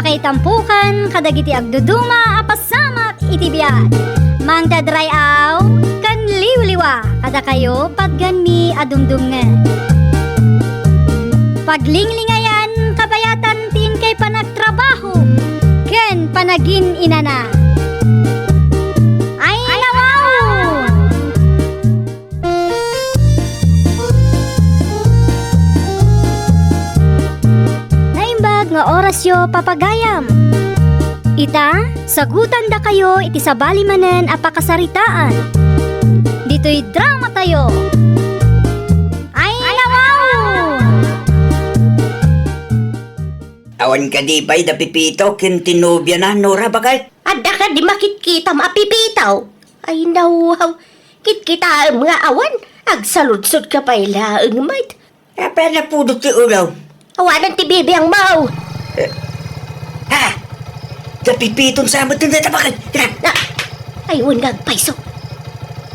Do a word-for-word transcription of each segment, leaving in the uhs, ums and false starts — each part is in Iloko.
Ay tampukan kadagiti agduduma a pasamak iti biag. Mangted ray-aw ken liwliwa kadakayo patganmi a dumdumngen. Paglinglingayan kabayatan ti inkay panagtrabaho ken panagin-inana. Ay, nawaw! Naimbag nga orasyo, papagayam. Ita, sagutandakayo iti sabali manen a pakasaritaan. Ditoy dramatayo. Ay, nawaw! Awan kadi pay da Pipito ken ti nobiana, Nora, baket? Adda kadi makitkitam a Pipito? Ay, nawaw. Kitkitaem nga awan. Agsaludsodka pay laeng met. Apay a napudot ti ulo? Awanen ti bibiangmo. Eh, ha? Da Pipiton sa met dayta, baket? Ira. Na, ay, wen nga agpayso.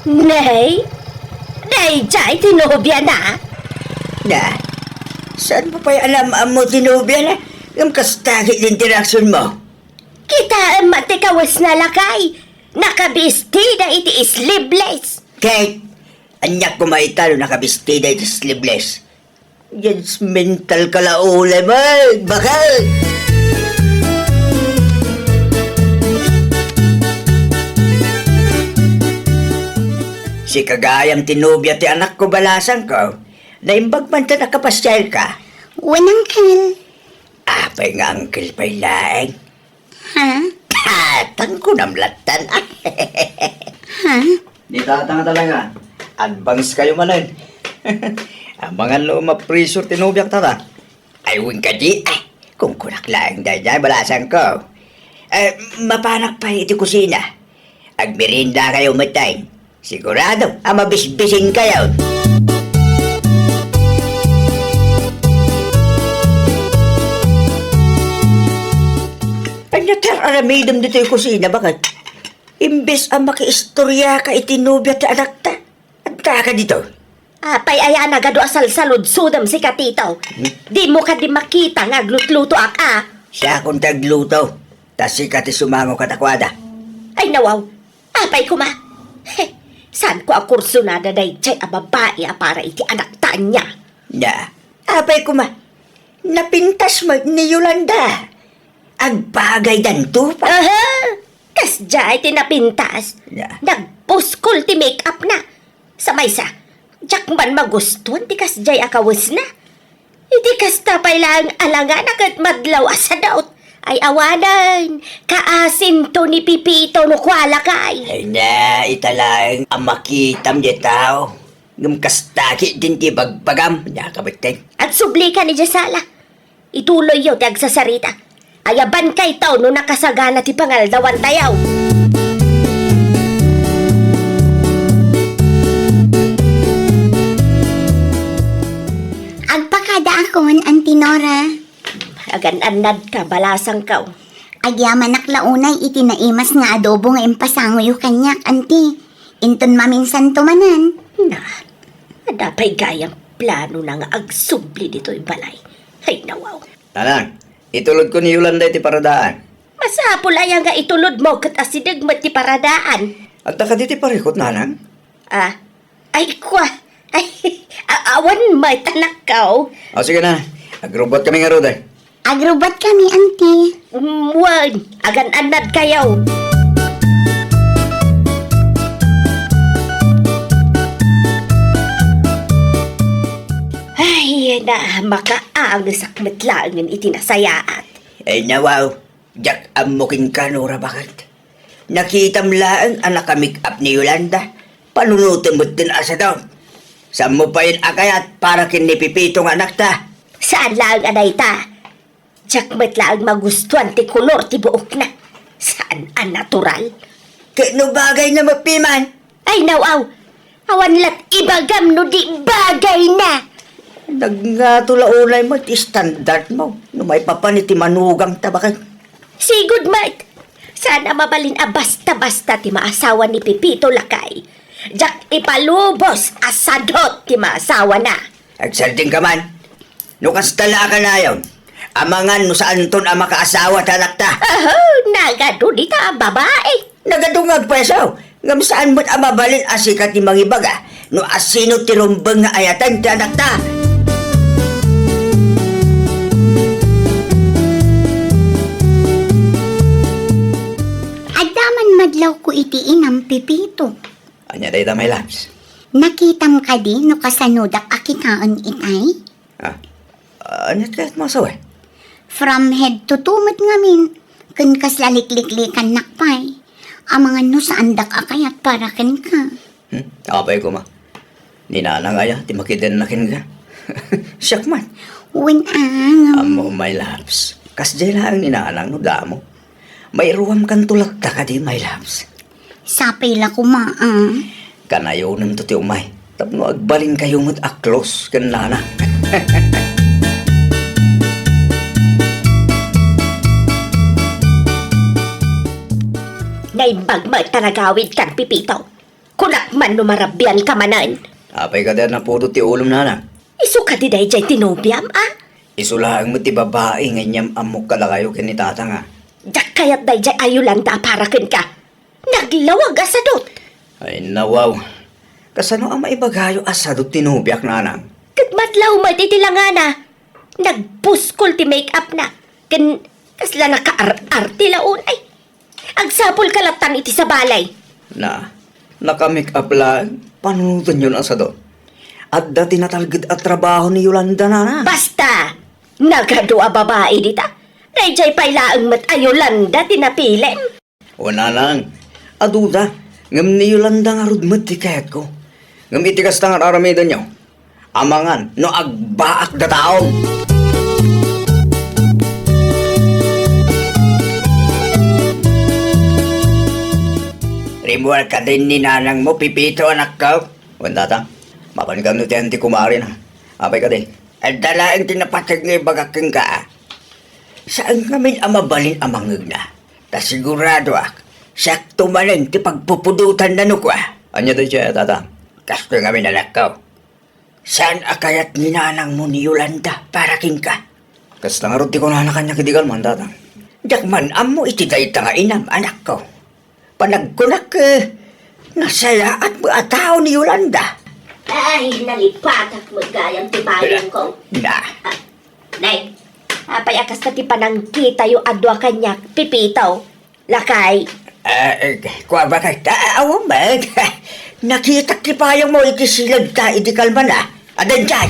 Nay? Daydiay ti nobiana? Na? Saanmo pay alam-ammo ti nobiana? Ngem kasta ketdin ti reaksionmo? Kitaem met ti kawesna, lakay. Nakabistida iti sleeveless. Kate, ania koma ita no nakabistida iti sleeveless? Judgmental ka la unay met, baket! Sika gayam ti nobia ti anakko, balasangko. Naimbag man ta nakapasiarka. Wen, uncle. Apay nga uncle pay laeng? Ha? Tatang ko namlatan. Ha? Ni tatang talaga. Advance kayo manen. Amangan no ma-pressure ti nobiak, tata. Ay, wen kadi. Ay, kunkunak laeng daydiay, balasangko. Eh, mapanak pay iti kusina. Agmerienda kayo metten. Sigurado a mabisbisin kayo. Ania ti ar-aramidem ditoy kusina, baket? Imbes a makiistoriaka iti nobia ti anakta, addaka dito. Apay aya nagadu a salsaludsodem, sika Tito? Hmm? Dimo kadi makita nga aglutlutoak, a? Siakon ti agluto, ta sika ti sumango kadakuada. Ay, nawaw. Apay koma? He, saanko a kursunada daydiay a babai a para iti anakta ania. Na, apay koma? Napintas met ni Yolanda. Agbagaydanto pa. Aha! Kasdiay ti napintas. Na. Nagpuskol ti make-up na. Sa maysa, diak man magustuan ti kasdiay a kawesna. Iti kasta pay laeng alangan a ket madlaw a sadot, ay awanen, kaasinto ni Pipito no kua, lakay. Ay na, ita laeng a makitam dita. Ngem kasta ketdin ti ibagbagam, nia ka metten? Agsublika idiay sala. Ituloyyo ti agsasarita. Ayabankayto no nakasagana ti pangaldawantayo. Agpakadaakon, Auntie Nora. Agan-annadka, balasangko. Agyamanak la unay iti naimas nga adobo nga impasangoyo kaniak, Auntie. Inton maminsanto manen. Na, adda pay gayam planona nga agsubli ditoy balay. Ay, nawaw. Nanang, itulodko ni Yolanda iti paradaan. Masapul aya nga itulodmo ket asideg met ti paradaan? Adda kadi ti parikut, nanang? Ah, ay, kua. Ay, a-, awan met, anakko. O, sige na. Agrubbuatkami ngarud, eh. Agrubbuatkami, Auntie. Mm, wen, agan-annadkayo. Ay, na, makaangesak met laengen iti nasayaat. Ay, nawaw. Diak ammo kenka, Nora, baket. Nakitam laeng a naka-make-up ni Yolanda. Panunotem metten a sadot. Saanmo payen a kayat para ken ni Pipito nga anakta? Saan laeng a dayta. Diak met laeng magustuan ti kolor ti buokna. Saan a natural. Ket no bagayna met piman? Ay, naw-aw! Awan la't ibagam no di bagayna! Nagngato la unay met ti standardmo no maipapan iti manugangta, baket. Sigud met! Saan a mabalin a basta-basta ti maasawa ni Pipito, lakay. Diak ipalubos a sadot ti maasawana. Agsardengka man. No kasta la a kanayon, Amangan no saanton a makaasawa ti anakta. Aha, nagadu dita a babai. Nagadu nga agpayso, ngem saan met a mabalin a sika ti mangibaga no asino ti rumbeng nga ayaten ti anakta. Adda man madlawko iti inam, Pipito. Ania dayta, my loves? Nakitam kadi no kasanodak a kitaen itay? Ah, ania ti kayatmo a sawen? From head to toe met ngamin, ken kasla likliklikannak pay. Amangan no saandak a kayat para kenka. Hmm, apay koma. Ni Nanang aya ti makidenna kenka? Siak man. Wen, ah. Ammo, my loves. Kasdiay laeng ni Nanang no damo. Mairuamkanto latta kadi, my loves. Sapay la koma, ah. Kanayonemto ti umay tapno agbalinkayo met a close ken Nanang. Naimbag met ta nagawidkan, Pipito. Kunak man no marabianka manen. Apay kadi a napudot ti ulom, Nanang? Isu kadi daydiay ti nobiam, a? Isu laeng met ti babai nga inyam-ammok kadakayo ken ni Tatang, a. Diak kayat daydiay a Yolanda a para kenka. Naglawag a sadot. Ay, nawaw. Kasano a maibagayo a sadot ti nobiak, Nanang? Ket madlaw met iti langana. Nagpuskol ti make-up na. Ken kasla nakaar-arte la unay. Agsapulka lattan iti sabali. Na, naka-make-up laeng, panunotenyon a sadot. Adda ti natalged a trabaho ni Yolanda, Nanang. Basta! Nagadu a babai dita. Daydiay pay laeng met a Yolanda ti napilim. O, Nanang, aduda, ngem ni Yolanda ngarud met ti kayatko. Ngem iti kasta nga ar-aramidenyo, amangan no agbaak dataon. Rimmuar kadin ni nanangmo, Pipito, anakko. Wen, Tatang, mapan kano ti ayan ti kumarina. Apay kadi? Adda laeng ti napateg nga ibagak kenka, a. Saan ngamin a mabalin a mangngegna. Ta siguradoak, siakto manen ti pagpupudotanna no kua. Ania daydiay, Tatang? Kastoy ngamin, anakko. Saan a kayat ni nanangmo ni Yolanda para kenka? Kasta ngarud ti kunana kaniak idi kalman, Tatang. Diak man ammo iti dayta nga inam, anakko. Panagkunak, eh, nasayaat met a tao ni Yolanda. Ay, nalipatak met gayam ti payongko. Na. Ah, nay, apay a kasta ti panangkitayo a dua kaniak, Pipito? Lakay. Ah, eh, kua ba kay, ah, awan met. Nakitak ti payongmo iti siledta idi kalman, a. Adda idiay.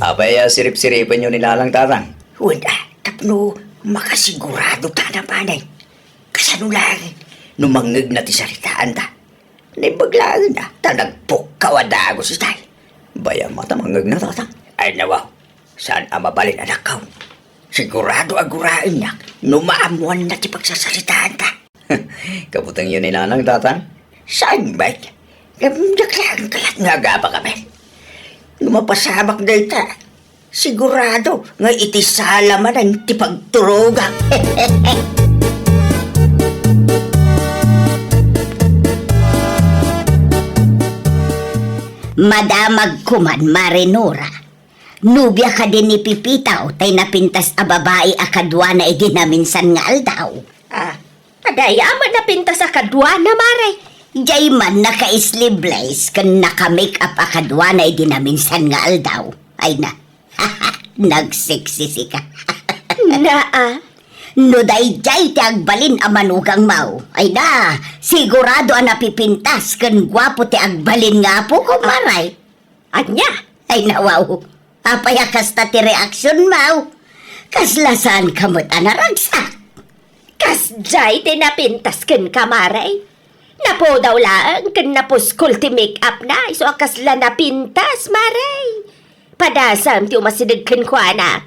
Apay a sirip-siripenyo ni Nanang, Tatang? Wen, a, tapno makasigurado ta na manen. Kasano laeng no mangngegna ti saritaanta? Naimbag laeng a, ta nagpukkaw a dagus itay. Bayam a ta mangngegna, Tatang. Ay, nawaw. Saan a mabalin, anakko. Sigurado a guraennak no maammoanna ti pagsasaritaanta. Kabutengyo ni Nanang, Tatang? Saan met? Ngem diak laeng kayat nga agabagam. No mapasamak dayta, sigurado nga iti sala manen ti pagturogak. Madamag koman, Mare Nora. Nobia kadi ni Pipito tay napintas a babai a kaduana idi naminsan nga aldaw? Ah, adda aya met napintas a kaduana, Mare. Diay man naka-sleeveless ken naka-make-up a kaduana idi naminsan nga aldaw. Ay na, nagseksisika. Naa. No daydiay ti agbalin a manugangmo, ay na, sigurado a napipintas ken guapo ti agbalin nga apok, Mare. Ania? Ay, nawaw. Apay a kasta ti reaksionmo? Kasla saanka met a naragsak. Kasdiay ti napintas kenka, Mare. Napudaw laeng ken napuskol ti make-up na, isu a kasla napintas, Mare. Padasam ti umasideg kenkuana.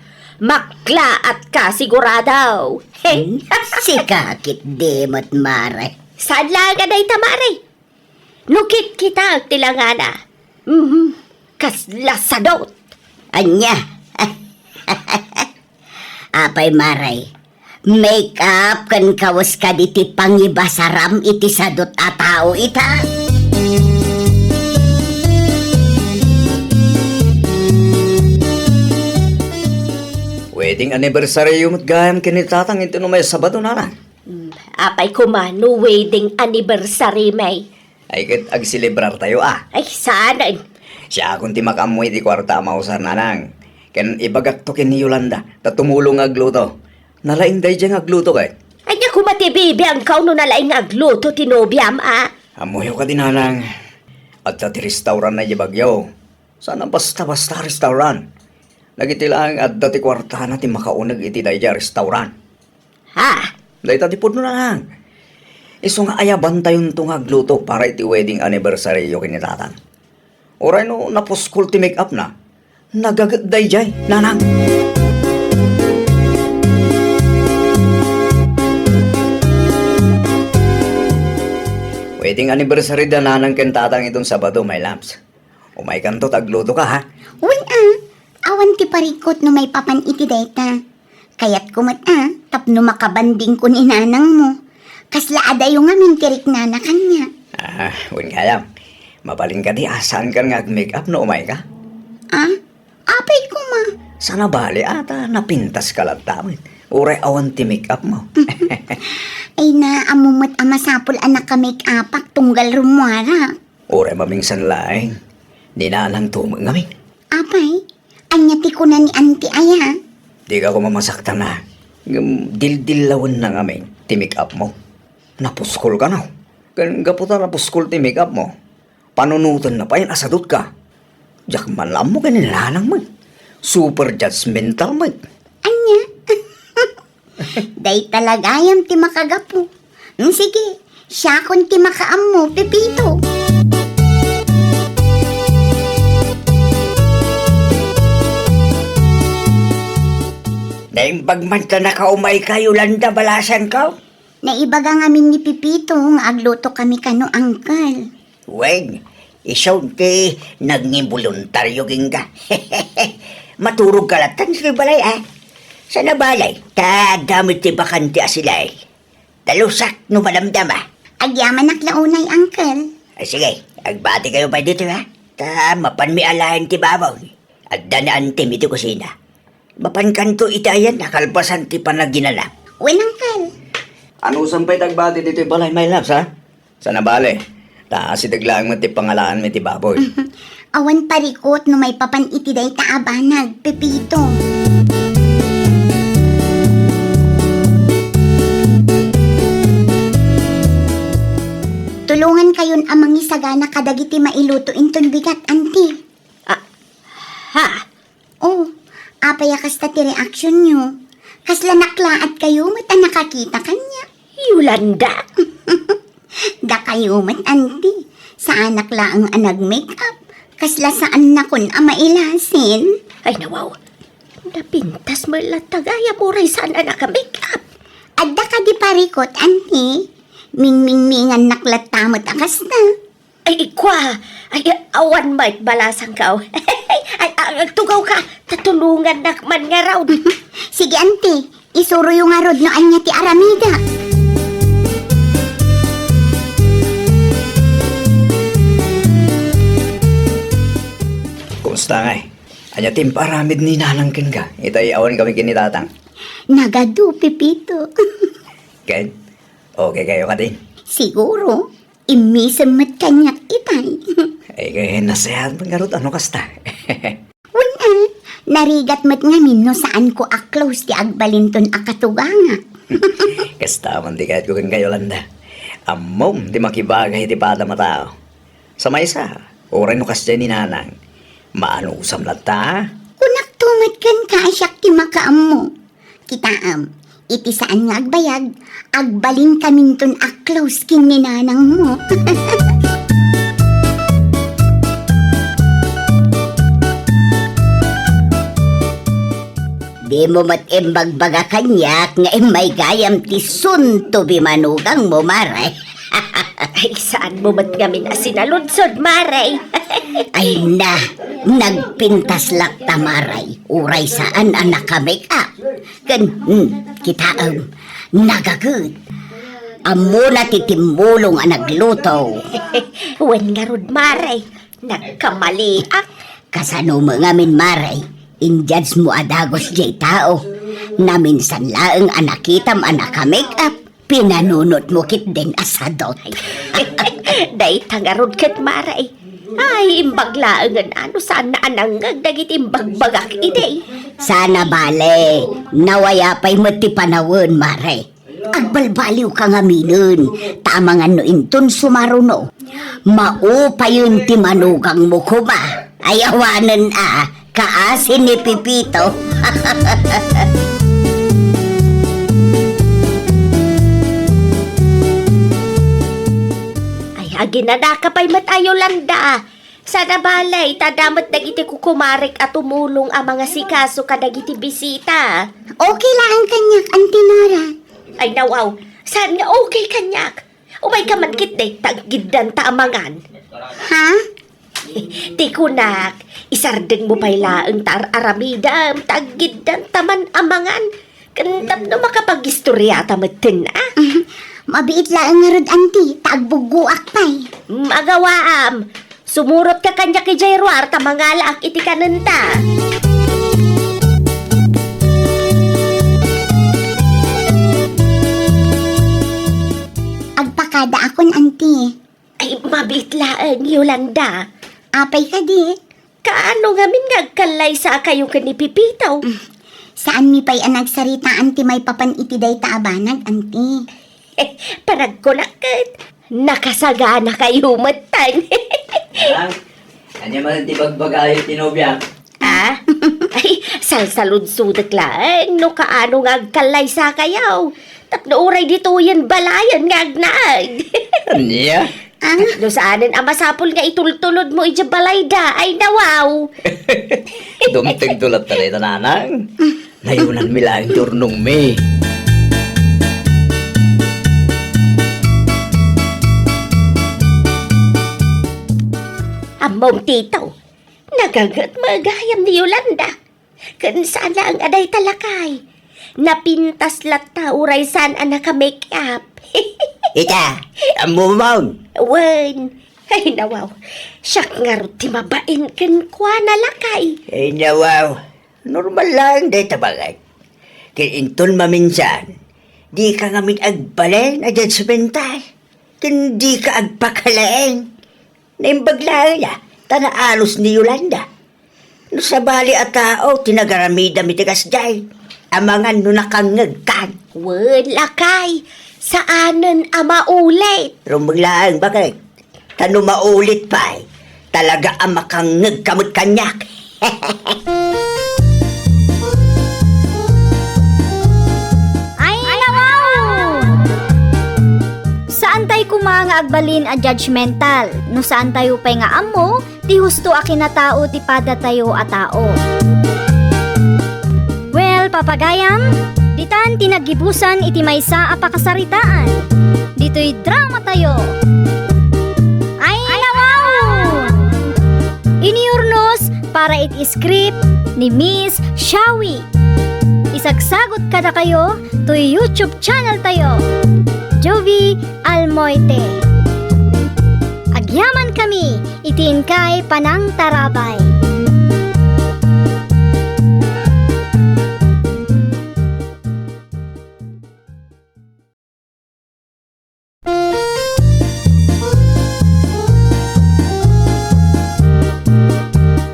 Maklaatka sigurado. Hmm? Sika ketdi met, Mare. Saan laeng a dayta, Mare? No kitkitak ti langana, mhm, kasla sadot. Ania? Apay, Mare, make-up ken kawes kadi ti pangibasaram iti sadot a tao ita? Wedding anniversary-yo met gayam ken ni Tatang inton umay Sabado, Nanang. Hmm, apay koma no wedding anniversary, may? Ay, ket agselebrartayo, a. Ay, saan? Siakon ti makaammo iti kuarta a mausar, Nanang. Ken ibagakto ken ni Yolanda, ta tumulong nga agluto. Nalaing daydiay nga agluto, ket. Ania koma ti bibiangkaw no nalaing nga agluto ti nobiam, a? Ammoyo kadi, Nanang. Adda ti restaurant na idiay Baguio. Saan a basta-basta a restaurant. Dagiti laeng adda ti kuartana ti makauneg iti daydiay a restaurant. Ha? Dayta ti pudno, Nanang. Isu nga ayabantayonto nga agluto para iti wedding anniversary-yo ken ni Tatang. Uray no napuskol ti make-up-na, nagaget daydiay, Nanang. Wedding anniversary da Nanang ken Tatang iton Sabado, my loves. Umaykanto ta aglutoka, ha? Wen a, awan ti parikut no maipapan iti dayta. Kayatko met a, tapno makabandingko ni nanangmo. Kasla adayo ngamin ti riknana kaniak. Ah, wen gayam. Mabalin kadi a saankan nga ag-make-up no umayka? Ah, apay koma? Saan a bale a ta napintaska latta met. Uray awan ti make-up-mo. Ay na, ammo met a masapul a naka-make-upak tunggal rummuarak. Uray mamingsan laeng, ni nanangto met ngamin. Apay, ania ti kuna ni Auntie aya? Dika koma masaktan a. Ngem dildillawenna ngamin ti make-up-mo. Napuskolka, no? Ken gapu ta napuskol ti make-up-mo, panunotenna pay a sadutka. Diak man la ammo ken ni nanangmo. Super judgmental met. Ania? Dayta la gayam ti makagapu. Mm, sige, siakon ti makaammo, Pepito. Naimbag man ta nakaumayka, Yolanda, balasangko? Naibaga ngamin ni Pepito nga aglutokami kano, Uncle. Wen, isu ti nagingboluntario kenka. Maturogka latta ditoy balay, a. Saan a bale, ta adda met ti bakante a silay. Talusak no madamdama. Agyamanak la unay, Uncle. Ay, sige, agbatikayo pay ditoy, a. Ta mapanmi alaen ti baboy. Adda ni Auntie-m iti kusina. Mapankanto iti ayan a kalpasan ti panaginana. Wen, Uncle. Anusam pay ti agbati ditoy balay, my loves, a? Saan a bale, ta asideg laeng met ti pangalaanmi ti baboy. Awan parikut no maipapan iti dayta a banag, Pepito. Tulongankayon a mangisagana kadagiti mailuto inton bigat, Auntie. Ah, ha? Oh, apay a kasta ti reaksionyo? Kasla naklaatkayo met a nakakita kaniak. Yolanda! Dakayo met, Auntie. Saanak laeng a nag-make-up. Kasla saannakon a mailasin. Ay, nawaw. Napintas met latta gayam uray saan a naka-make-up. Adda kadi parikut, Auntie? Mingmingmingannak latta met a kasta. Ay, ikua! Ay, awan met, balasangko. Ay, a-, agtugawka, ta tulongannak man ngarud. Sige, Auntie, isuroyo ngarud no ania ti aramida. Kumusta ngay? Ania ti impaaramid ni Nanang kenka? Itay awan kami ken ni Tatang. Nagadu, Pepito. Ken, okay kayo kadi? Siguro. Immisem met kaniak itay. Ay, kay nasayaat met ngarud a no kasta. Wen, a, narigat met ngamin no saanko a close ti agbalinton a katugangak. Kasta man ti kayatko kenka, Yolanda. Ammom ti makibagay iti padam a tao. Sa maysa, uray no kasdiay ni Nanang, maanusam latta. Kunakto met kenka a siak ti makaammo. Kitaem, iti saan nga agbayag, agbalinkaminton a close ken ni nanangmo. Dimo met imbagbaga kaniak nga immay gayam ti suntobi manugangmo, Mare. Ay, saanmo met ngamin a sinaludsod, Mare? Ay na, nagpintas latta, Mare. Uray saan a naka-make-up. Ken, hmm, kitaem, nagaget. Ammona ti timmulong a nagluto. Wen ngarud, Mare, nagkamaliak. Kasano met ngamin, Mare? In-judge mo a dagus diay tao. Naminsan laeng a nakitam a naka-make-up, pinanunotmo ketdin a sadot. Dayta ngarud ket, Mare. Ay, imbag laengen a no saanna a nangngeg dagiti imbagbagak idi. Sana bale, nawaya pay met ti panawen, Mare. Agbalbaliwka ngaminen, ta amangan no inton sumaruno, maupayen ti manugangmo koma. Ay awanen a, kaasi ni Pepito. Ay, aginanaka pay met a, Yolanda. Sana bale, ta adda met dagiti kukumarek a tumulong a mangasikaso kadagiti bisita. Okay laeng kaniak, Auntie Nora. Ay, nawaw. Saan nga okay kaniak? Umayka man ketdi, ta aggiddanta a mangan. Ha? Ti kunak, isardengmo pay laeng ta ar-aramidem, ta aggiddanta man a mangan. Ken tapno makapagistoriata metten, a? Mabiit laeng ngarud, Auntie, ta agbuggoak pay. Mm, agawaam. Sumurotka kaniak idiay ruar ta mangalaak iti kanenta. Agpakadaakon, Auntie. Ay, mabiit laeng, Yolanda. Apay kadi? Kaano ngamin nga agkallaysakayo ken ni Pepito? Mm. Saanmi pay a nagsaritaan ti maipapan iti dayta a banag, Auntie. Panagkunak ket, nakasaganakayo metten. Ah, ania man ti bagbagayo ti nobia? Ah? Ay, salsaludsodek laeng no kaano nga agkallaysakayo. Tapno uray ditoyen balayen nga agnaed. Ania? Ah? No saanen a masapul nga itultulodmo idiay balayda, ay nawaw. Dumtengto latta dayta, nanang. Nayunanmi laeng ti urnongmi. Ammom, Tito, naganget met gayam ni Yolanda. Ken saan laeng a dayta, lakay. Napintas latta uray saan a naka-make-up. Ita, ammom? Wen. Ay, nawaw. Siak ngarud ti mabain kenkuana, lakay. Ay, nawaw. Normal laeng dayta, baket. Ken inton maminsan, dika ngamin agbalin a judgemental. Ken dika agpakalaing. Naimbag laeng la, ta naalus ni Yolanda. No sabali a tao ti nagaramidam iti kasdiay, amangan no nakangngegkan. Wen, lakay, saanen a maulit. Rumbeng laeng, baket. Ta no maulit pay, talaga a makangngegka met kaniak. Ay, nawaw! Saantayo koma nga agbalin a judgemental no saantayo pay nga ammo ti husto a kinatao ti padatayo a tao. Well, papagayam, ditan ti naggibusan iti maysa a pakasaritaan. Ditoy dramatayo. Ay, nawaw! Iniurnos para iti script ni Miss Shawi. Isagsagut kadakayo toy YouTube channel tayo, Jovie Almoite. Agyamankami iti inkay panangtarabay.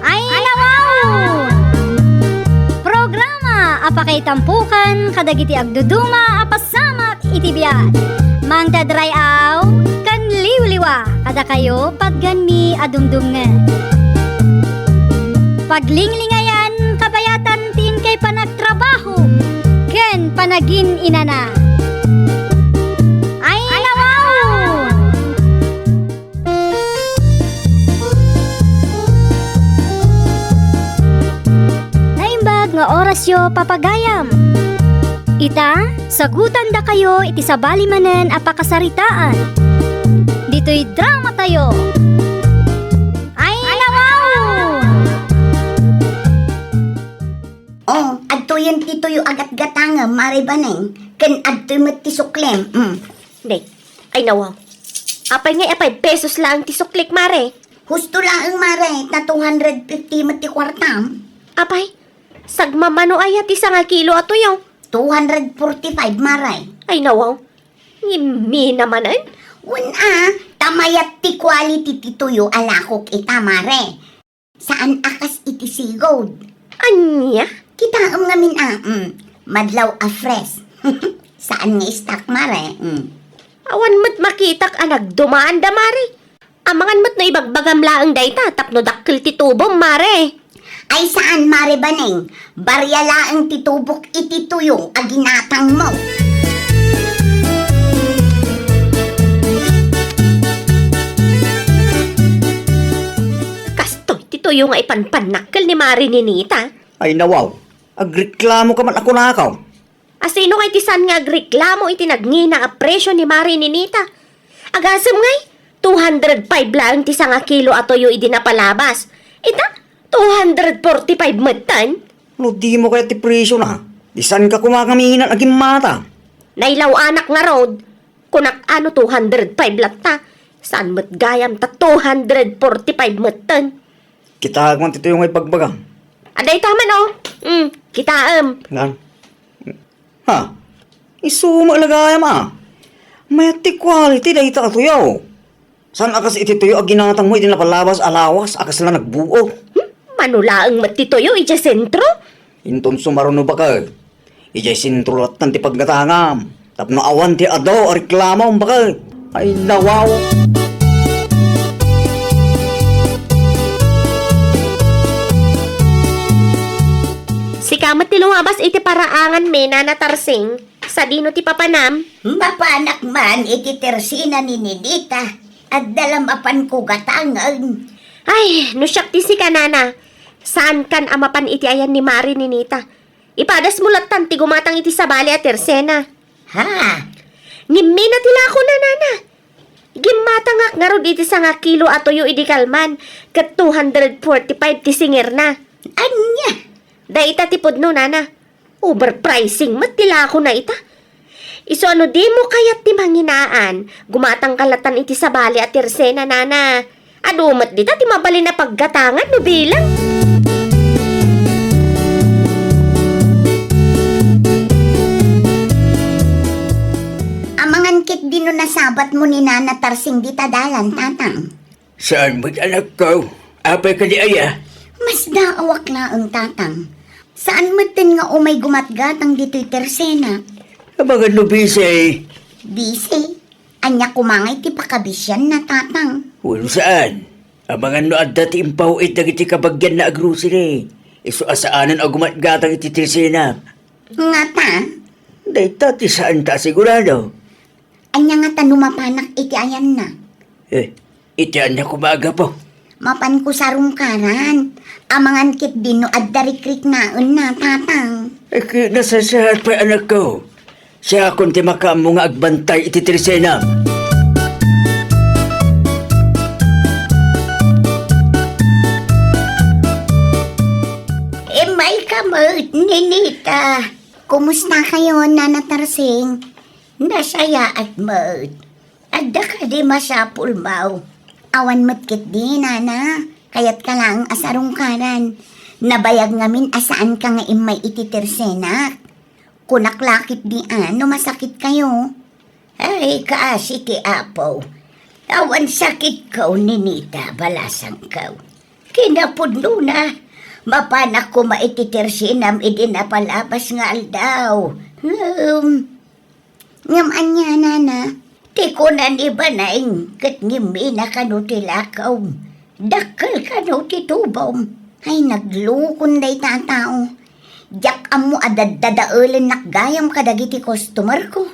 Ay, nawaw! Programa a pakaitampokan kadagiti agduduma a pasamak iti biag. Mangted ray-aw ken liwliwa kadakayo patganmi a dumdumngeg. Paglinglingayan kabayatan ti inkay panagtrabaho ken panagin-inana. Ay, nawaw! Naimbag nga orasyo, papagayam. Ita, sagutandakayo iti sabali manen a pakasaritaan. Ditoy dramatayo. Ay, nawaw! Oh, adtoyen ti tuyo a gatgatangem, Mare Baneng, ken adtoy met ti suklem. Mm. Nay, ay, nawaw. Apay ngay a five pesos laeng ti suklik, Mare? Husto laeng, Mare, ta two hundred fifty met ti kuartam. Apay, sagmamano aya ti sangakilo a tuyo? two hundred forty-five, mare. Ay, nawaw. Ngimmi namanen? Wen a, ta mayat ti quality ti tuyo a lakok ita, mare. Saan a kas iti sigud. Ania? Kitaem ngamin a, mm, madlaw a fresh. Saan nga stock, mare? Mm. Awan met makitak a nagdumaanda, mare. Amangan met no ibagbagam laeng dayta tapno dakkel ti tubom, mare. Ay saan, mare Baneng. Baria laeng ti tubok iti tuyo a ginatangmo. Kastoy ti tuyo nga ipanpannakkel ni Mare Ninita. Ay nawaw, agreklamo ka man a kunakaw. Asino ngay ti saan nga agreklamo iti nagngina a presio ni Mare Ninita? Agasem ngay, two hundred five laeng ti sangakilo a tuyo idi napalabas. Ita, two hundred forty-five metten? No dimo kayat ti presiona, di saanka koma ngamin a gimmata. Nailaw-anak ngarud, kunak a no two hundred five latta, saan met gayam ta two hundred forty-five metten? Kitaek man ti tuyo nga ibagbagam. Adda ita man, oh. Mm, kitaem. Ngan? Ha? Isu met la gayam a. Mayat ti quality dayta a tuyo. Saan a kas iti tuyo a ginatangmo iti napalabas a lawas a kasla nagbuo? Hmm? Mano laeng met ti tuyo idiay sentro? Inton sumaruno, baket. Idiay sentro lattan ti paggatangam. Tapno awan ti adu a reklamom, baket. Ay, nawaw. Sika met ti lumabas iti paraanganmi, Nana Tarsing. Sadino ti papanam? Mapanak man iti tersena ni Ninita. Adda la mapanko gatangen. Ay, no siak ti sika, Nana. Saankan a mapan iti ayan ni Mare Ninita. Ipadasmo lattan ti gumatang iti sabali a tersena. Ha? Ngimmi na ti lakona, Nana. Gimmatangak ngarud iti sangakilo a tuyo idi kalman, ket two hundred forty-five ti singerna. Ania? Dayta ti pudno, Nana. Overpricing met ti lakona ita. Isu a no dimo kayat ti manginaan, gumatangka lattan iti sabali a tersena, Nana. Adu met dita ti mabalin a paggatangan no bilang. Amangan ketdi no nasabatmo ni Nana Tarsing dita dalan, Tatang. Saan met, anakko? Apay kadi aya? Masdaawak laeng, Tatang. Saan metten nga umay gumatgatang ditoy tersena. Amangan no busy. Busy? Ania koma ngay ti pakabisianna, Tatang? Wen, saan. Amangan no adda ti impaw-it dagiti kabagianna a grocery. Isu a saanen a gumatgatang iti tersena. Ngata? Dayta ti saanta a sigurado. Ania ngata no mapanak iti ayanna? Eh, iti ayanna koma a gapu. Mapanko sarungkaran. Amangan ketdi no adda rikriknaenna, Tatang. Eh, ki-, nasasaat pay, anakko. Siakon ti makaammo nga agbantay iti tersena. Immayka met, Ninita. Kumusta kayo, Nana Tarsing? Nasayaat met. Adda kadi masapulmo? Awan met ketdi, Nana. Kayatka laeng a sarungkaran. Nabayag ngamin a saanka nga immay iti tersenak. Kunak la ketdi a no masakit kayo. Ay, kaasi ti Apo. Awan sakitko, Ninita, balasangko. Kinapudnona, mapanak koma iti tersenam idi napalabas nga aldaw. Ngem, Ngem ania, Nana? Ti kuna ni Baneng, ket ngimmi na kano ti lakaw. Dakkel kano ti tubom. Ay, naglukon dayta a tao. Diak ammo a daddadaelennak gayam kadagiti customer ko.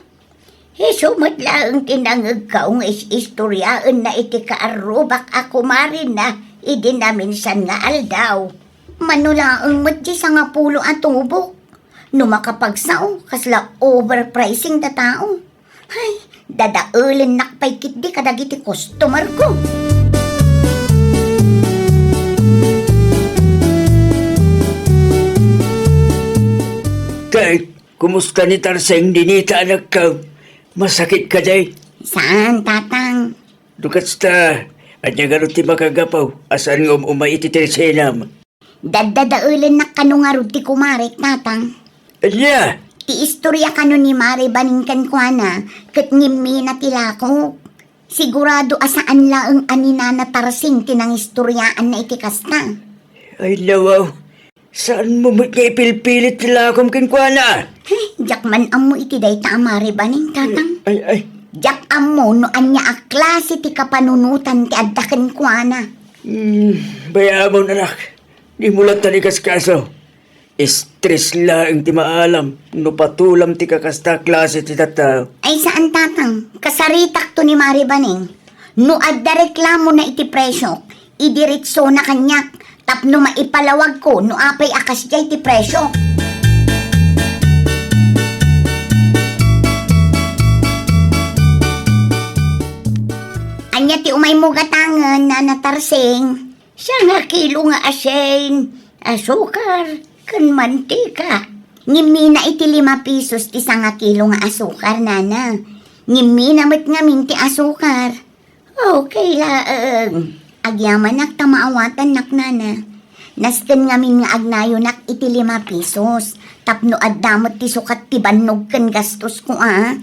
Isu met laeng ti nangegko nga is-istoriaenna iti kaarrubak a kumarina idi naminsan nga aldaw. Mano laeng met ti sangapulo a tubok. No makapagsao, kasla overpricing ta tao. Ay, dadaelennak pay ketdi kadagiti customer ko. Kay, kumusta ni Tarseng, Ninita, anakko? Masakit kadi? Saan, Tatang. No kasta, ania ngarud ti makagapu a saan nga um-umay iti tersenam? Daddadaelennak kano ngarud ti kumarek, Tatang. Ania? Iistorya kano ni Mari Baning kenkuana, ket ngimmina ti lakok. Sigurado a saan laeng a ni Nana Tarsing ti nangistoryaanna iti kasta. Ay, nawaw. Saanmo met nga ipilpilit ti lakom kenkuana? He, diak man ammo iti dayta a Mari Baning, Tatang. Ay, ay. Diak ammo no ania a klase ti kapanunotan ti adda kenkuana. Hmm, bay-amon, anak. Dimo lattan ikaskaso. Stress laeng ti maalam no patulam ti kakasta a klase ti tattao. Ay, saan, Tatang. Kasaritakto ni Mari Baning. No adda reklamona iti presio, idiretsona kaniak tapno maipalawagko no apay a kasdiay ti presio. Ania ti umaymo gatangen, Nana Tarsing? Sangakilo nga asin, asukar, ken mantika. Ngimmina iti lima pesos ti sangakilo nga asukar, Nana. Ngimmina met ngamin ti asukar. Okay laeng. Agyamanak ta maawatannak, Nana. Nasken ngamin nga agnayonak iti lima pesos tapno adda met ti sukat ti bannog ken gastosko, a.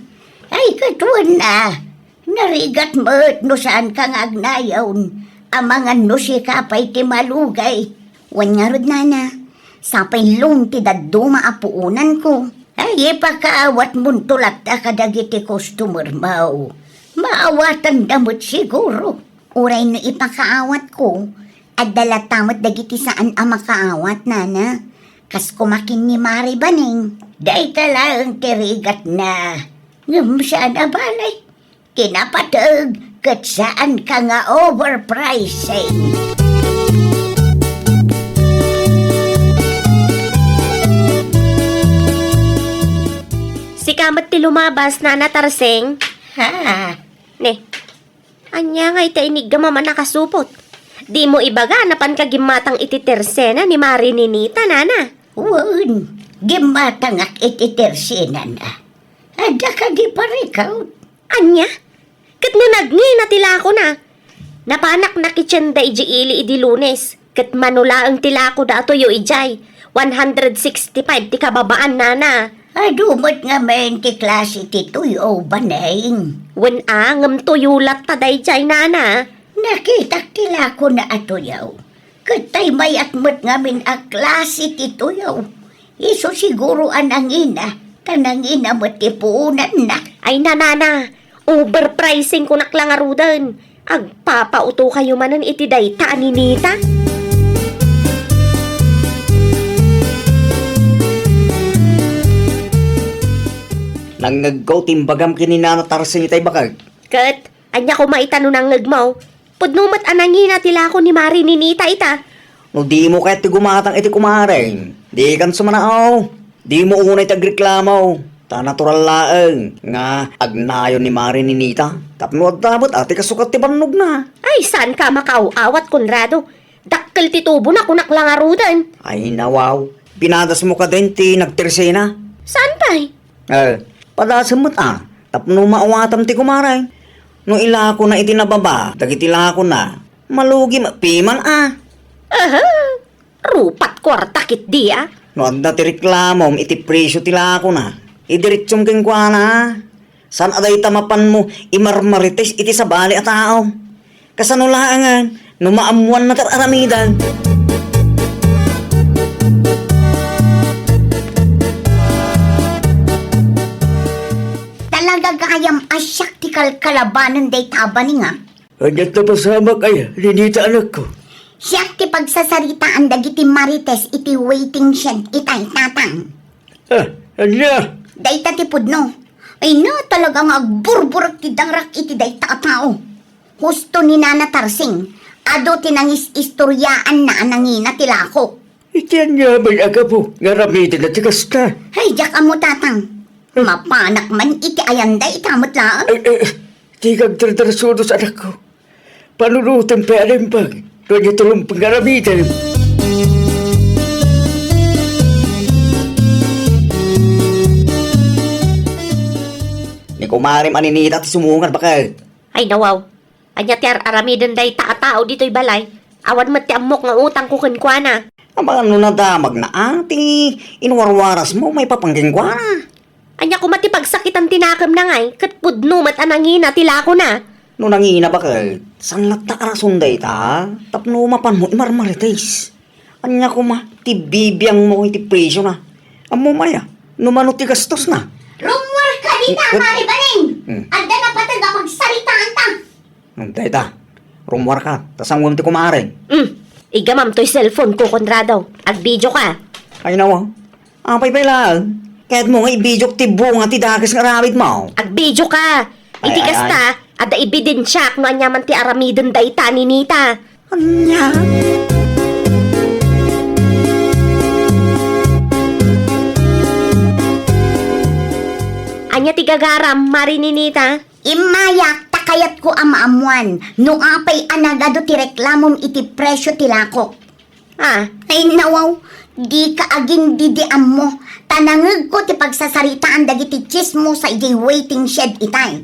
Ay, ket wen a. Narigat met no saanka nga agnayon. Amangan no sika pay ti malugay. Wen ngarud, Nana. Sapay loan ti dadduma a puonanko. Ay, ipakaawatmonto latta kadagiti customer-mo. Maawatanda met siguro. Uray no ipakaawatko, adda latta met dagiti saan a makaawat, Nana. Kas kumakin ni Mari Baning. Dayta laeng ti rigatna. Ngem saan a balay. Kinapateg ket saanka nga overpricing. Sika met ti lumabas, Nana Tarsing. Ha? Ne, ania nga iti inigga maman a kasupot? Dimo ibaga napanka gimmatang iti tersena ni Mari Ninita, Nana? Wen, gimmatangak iti tersenana. Adda kadi parikaw? Ania? Ket no nagngina ti lakona? Napanak nakitienda idiay ili idi Lunes, ket mano laeng ti lakoda a tuyo idiay. One hundred sixty-five ti kababaan, Nana. Adu met ngamin ti klase ti tuyo, Baning. Wen a, ngem tuyo latta daydiay, Nana. Nakitak ti lakona a tuyo. Ket tay mayat met ngamin a klase ti tuyo. Isu siguro a nangina, ta nangina met ti puonanna. Ay, Nana, overpricing kunak la ngaruden. Agpapautokayo manen iti dayta a Ninita. Nangngegko ti imbagam ken ni Nana Tarsing itay bakag. Ket, ania koma ita no nangngegmo? Pudno met a nangina ti lako ni Mari Ninita ita. No dimo kayat ti gumatang iti kumareng, dikan sumanao. Dimo unay ti agreklamo. Ta natural laeng nga agnayon ni Mari Ninita tapno adda met a ti kasukat ti bannogna. Ay, saanka makaaw-awat, Conrado. Dakkel ti tubona, kunak la ngaruden. Ay, nawaw. Pinadasmo kadin ti nagtersena? Saan pay? Eh, padasem met a, tapno maawatam ti kumareng. No ilakona iti nababa dagiti lakona, malugi met piman a. Aha! Rupat kuarta ketdi a. No adda ti reklamom iti presio ti lakona, idiretsom kenkuana. Saan a dayta mapanmo imarmarites iti sabali a tao. Kasano laengen no maammoanna ti ar-aramiden? Talaga gayam a siak ti kalkalabanen dayta a Baning a. Ania ti napasamak aya, Ninita, anakko? Siak ti pagsasaritaan dagiti marites iti waiting shed itay, Tatang. Ah, ania? Dayta ti pudno. Ay na, talaga nga agburburek ti dangrak iti dayta a tao. Husto ni Nana Tarsing, adu ti nangis-istoryaanna a nangina ti lakok. Iti ania met a gapu nga aramiden ti kasta? Ay, diak ammo, Tatang. Mapanak man iti ayanda ita met laeng. Ay, ay, ay, di kagdardarsudos, anakko. Panunotem pay a naimbag no ania ti rumbeng nga aramidem. Ni kumarem a Ninita ti sumungad, bakit? Ay, nawaw. Ania ti ar-aramiden dayta a tao ditoy balay? Awan met ti ammok nga utangko kenkuana. Amangan no nadamagna a ti inwarwarasmo maipapan kenkuana. koma ti pagsakitan ti nakemna ngay, ket pudno met a nangina ti lakona. No nangina baket, saan latta a rason dayta, tapno mapanmo imarmarites. Ania koma ti bibiangmo iti presiona? Ammom aya, no mano ti gastosna? Rummuarka dita, Eh, eh. Mare Baning! Hmm. Adda napateg a pagsaritaanta! Hmm, dayta, rummuarka, ta sangoem ti kumaareg. Hmm, igamam toy cellphone ko, Conrado. Agbidio ka. Ay, nawa. Apay pay laeng? Kayatmo nga ibidiok ti bunga ti dakes nga aramidmo? Agbidio ka. Iti Ay, ay, kasta, ay. Adda ebidensiak no aniaman ti aramiden dayta ni Nita. Ania? Ania ti gagaram, Mare Ninita? Immayak ta kayatko a maammuan no apay a nagadu ti reklamom iti presio ti lakok. Ah. Ay, nawaw, dika agin-didiammo, ta nangegko ti pagsasaritaan dagiti chismosa idiay waiting shed itay.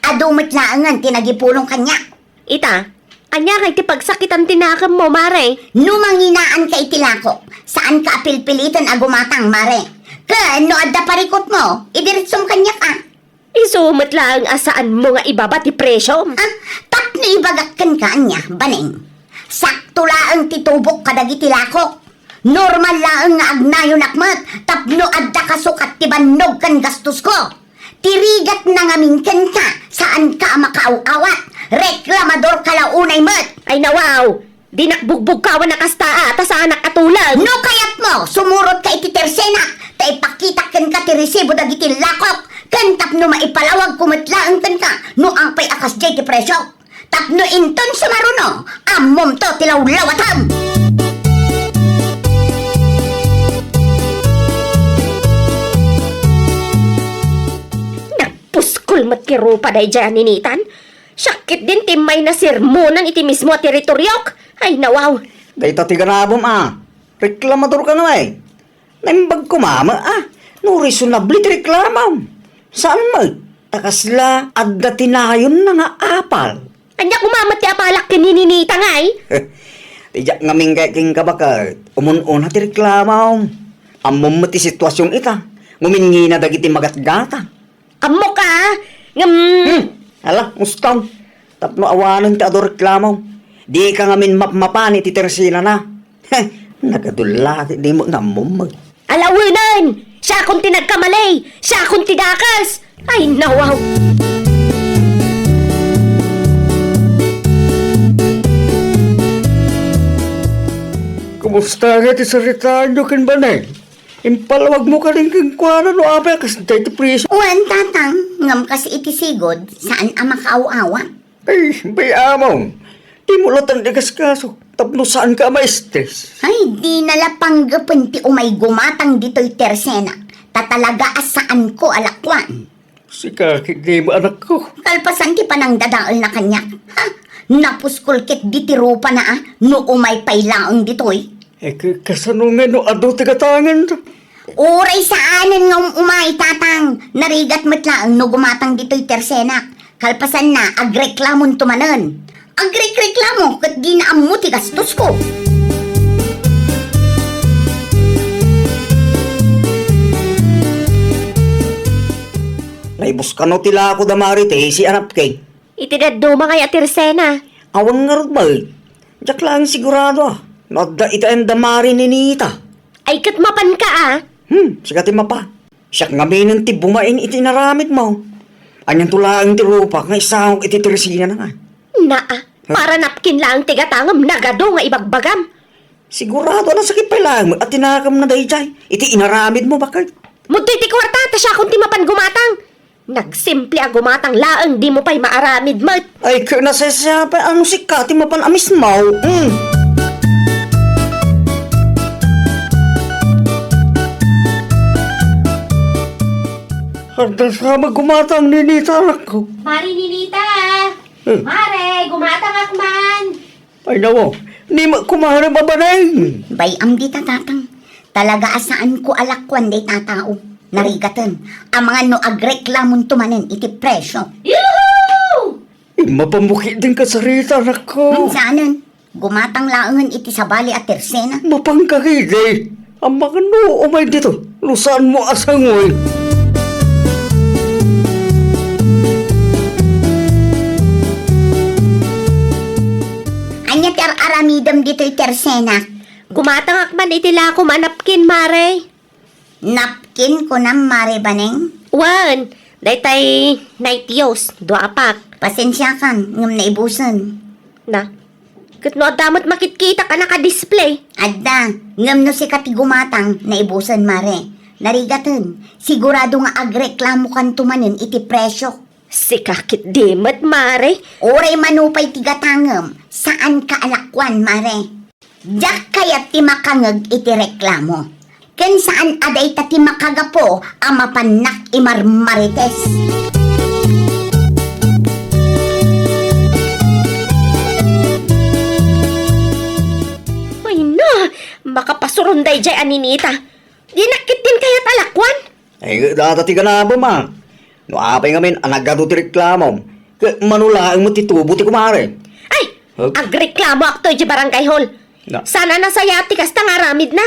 Adu met laengen ti nagipulong kaniak. Ita, ania ngay ti pagsakitan ti nakemmo, Mare? No manginaanka iti lakok, saanka a pilpiliten a gumatang, Mare. Ken no adda parikutmo, idiretsom kaniak, a. Isu met laeng a saanmo nga ibaba ti presiom. Ah, tapno ibagak kenka, ania, Baning. Sakto laeng ti tubok kadagiti lakok. Normal laeng nga agnayonak met tapno adda kasukat ti bannog ken gastosko. Ti rigatna ngamin kenka, saanka a makaaw-awat. Reklamadorka la unay met. Ay, nawaw! Dinak bugbugkawan a kasta, a, ta saanak a tulag. No kayatmo, sumurotka iti tersenak, ta ipakitak kenka ti resibo dagiti lakok, ken tapno maipalawagko met laeng kenka no apay a kasdiay ti presio. Tapno inton sumaruno, ammomto ti lawlawatam. Nagpuskol met ti rupa daydiay a Ninitan. Siak ketdin ti immay nasermonan iti mismo a teritoriok. Ay, nawaw. Dayta ti ganabem a. Reklamador ka ngay. Naimbag koma met a. No reasonable ti reklamam. Saan met? Ta kasla adda ti nayonna nga apal. Ania koma met ti apalak ken ni Ninita ngay? Ti diak ngamin kayat kenka baket, umun-una ti reklamam. Ammom met ti situasion ita. Ngumingina dagiti magatgata. Ammok a, ngem Hmm. Ala, mustang. Tapno awanen ti adu reklamo. Dika ngamin mapmapan iti tersenana. Heh, nagadulla ti dimo nga ammom. Alawenen! Siakon ti nagkamali! Siakon ti dakes! Ay, nawaw! Kumusta nga ti saritaanyo ken Baneng? Impalawagmo kadin kenkuana no apay a kasdiay ti presio. Wen, Tatang, ngem kas iti sigud, saan a makaaw-awat. Ay, bay-amon, dimo latta ikaskaso, tapno saanka a ma-stress. Ay, dina la panggepen ti umay gumatang ditoy tersenak, ta talaga a saanko a lakuan. Sika ketdin, anakko. Kalpasan ti panangdadaelna kaniak. Ha? Napuskol ketdi ti rupana a, no umay pay laeng ditoy. Eh, ka-, kasano nga no adu ti gatangen? Uray saanen nga um-umay, Tatang. Narigat met laeng no gumatang ditoy tersenak. Kalpasanna, agreklamonto manen. Agrekreklamo ket dina ammo ti gastosko. Naibuskano ti lako da Mare Tessie a napkin. Iti dadduma ngay a tersena. Awan ngarud met. Diak laeng sigurado a no adda iti ayan da Mare Ninita. Ay, ket mapanka a? Hmm, sika ti mapa. Siak ngaminen ti bumain iti inaramidmo. Anianto laeng ti rupak nga isangok iti tersenana ngay. Naa, para napkin laeng ti gatangem, nagadu nga ibagbagam. Sigurado a nasakit pay laeng met a tinakemna daydiay iti inaramidmo, baket. Mudtoy ti kuarta, ta siakon ti mapan gumatang. Nagsimple a gumatang laeng, dimo pay maaramid met. Ay, ket nasaysayaat pay a no sika ti mapan a mismo. Hmm. Adda sa gumatang, Ninita, anakko. Mare Ninita! Eh. Mare, gumatangak man! Ay, nawa, ni ma-, kumarem a Baneng. Bay-am dita, Tatang. Talaga a saanko a lakuan dayta a tao. Narigaten. Amangan no agreklamonto manen iti presio. Yuhu! Mapamukit din kasarita, anakko. Hmm, saanen? Gumatang laengen iti sabali a tersena. Mapanka ketdi. Amangan no umay ditoy. No saanmo a sangoy. ar-aramidem ditoy tersenak? Gumatangak man iti lakom a napkin, Mare. Napkin, kunam, Mare Baneng? Wen, daytay night use, dua a pack. Pasensiakan, ngem naibusen. Na, ket no adda met makitkitak a naka-display? Adda, ngem no sika ti gumatang, naibusen, Mare. Narigaten, sigurado nga agreklamokanto manen iti presio. Sika ketdi met, Mare. Uray mano pay ti gatangem, saanka a lakuan, Mare. Diak kayat ti makangeg iti reklamo. Ken saan a dayta ti makagapu a mapannak imarmarites. Ay na, makapasuron daydiay a Ninita. Dinak ketdin kayat a lakuan. Ay, data ti ganabem, a. No apay ngamin a nagadu ti reklamom, ket mano laeng met ti tubo ti kumare. Ay, Huh? Agreklamoakto iti barangay hall. Na- Saan a nasayaat ti kasta nga aramidna.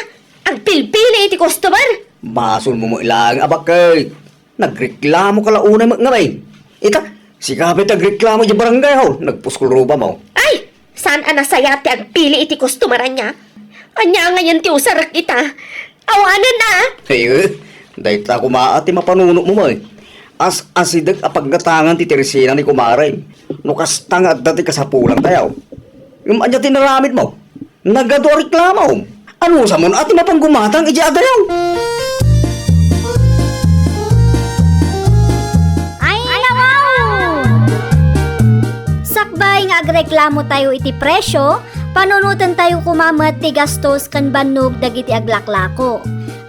Agpilpili iti customer. Basolmo met laeng a bakket. Nagreklamoka la unay met ngamin. Ita, sika pay ti agreklamo iti barangay hall. Nagpuskol rupamo. Ay! Saan a nasayaat ti agpili iti customer, ania? Ania ngayen ti usarek ita? Awanen a! Ay, eh, dayta koma ti mapanunotmo, may. As-asideg a paggatangan ti tersena ni kumarem. No kasta nga adda ti kasapulantayo. Ngem ania ti naramidmo? Nagadu a reklamo. Anusamon a ti mapanggumatang iti adayo? Ay, nawaw! Sakbay nga agreklamotayo iti presyo, panunotentayo koma met ti gastos ken bannog dagiti aglaklako.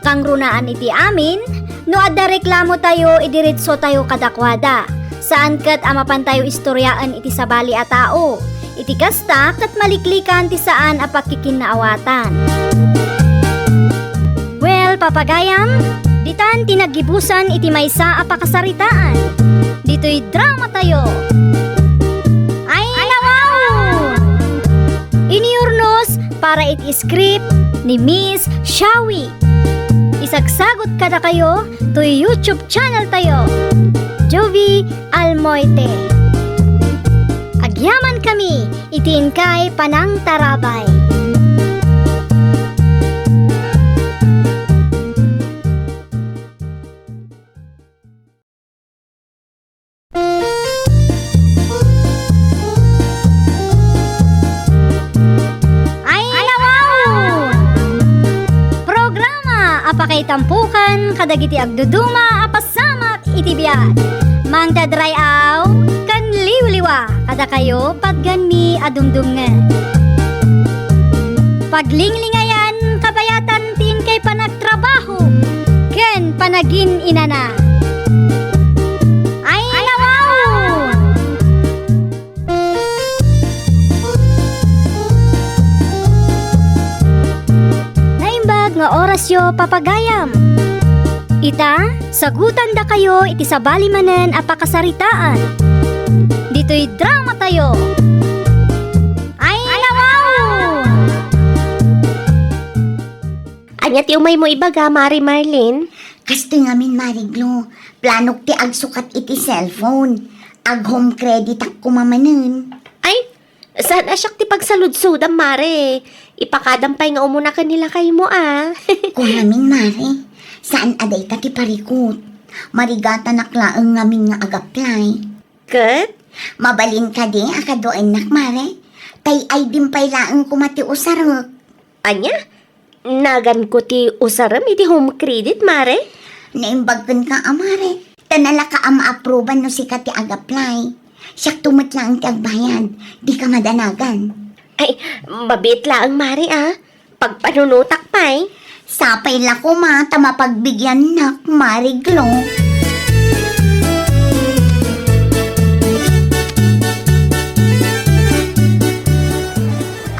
Kangrunaan iti amin, no adda reklamotayo, idiretsotayo kadakuada. Saan ket a mapantayo istoriaen iti sabali a tao. Iti kasta, ket maliklikan ti saan a pakikinnaawatan. Well, papagayam, ditan ti naggibusan iti maysa a pakasaritaan. Ditoy dramatayo. Ay, nawaw! Inurnos para iti script ni Miss Shawi. Isagsagut kadakayo toy YouTube channel tayo, Jovie Almoite. Agyamankami iti inkay panangtarabay. Ay, nawaw! Programa a pakaitampokan kadagiti agduduma a pasamak iti biag. Mangted ray-aw ken liwliwa kadakayo patganmi a dumdumngeg. Paglinglingayan kabayatan ti inkay panagtrabaho ken panagin-inana. Ay, nawaw! Naimbag nga orasyo, papagayam. Ita, sagutandakayo iti sabali manen a pakasaritaan. Ditoy dramatayo. Ay, nawaw! Ania ti umaymo ibaga, Mare Marlene? Kastoy ngamin, Mare Glo. Planok ti agsukat iti cellphone. Ag-home creditak koma manen. Ay, saan a siak ti pagsaludsodam, Mare. Ipakadam pay nga umuna ken ni lakaymo, a. Kunam ngamin, Mare. Saan a dayta ti parikut. Marigatanak laeng ngamin nga ag-apply. Ket? Mabalin kadi a kaduaennak, Mare? Tay I D-m pay laeng koma ti usarek. Ania? Naganko ti usarem iti home credit, Mare? Naimbag kenka a, Mare. Ta nalaka a ma-approban no sika ti ag-apply. Siakto met laeng ti agbayad. Dika madanagan. Ay, mabiit laeng, Mare, a. Pagpanunotak pay. Sapay la koma ta mapagbigiannak, Mare Glo.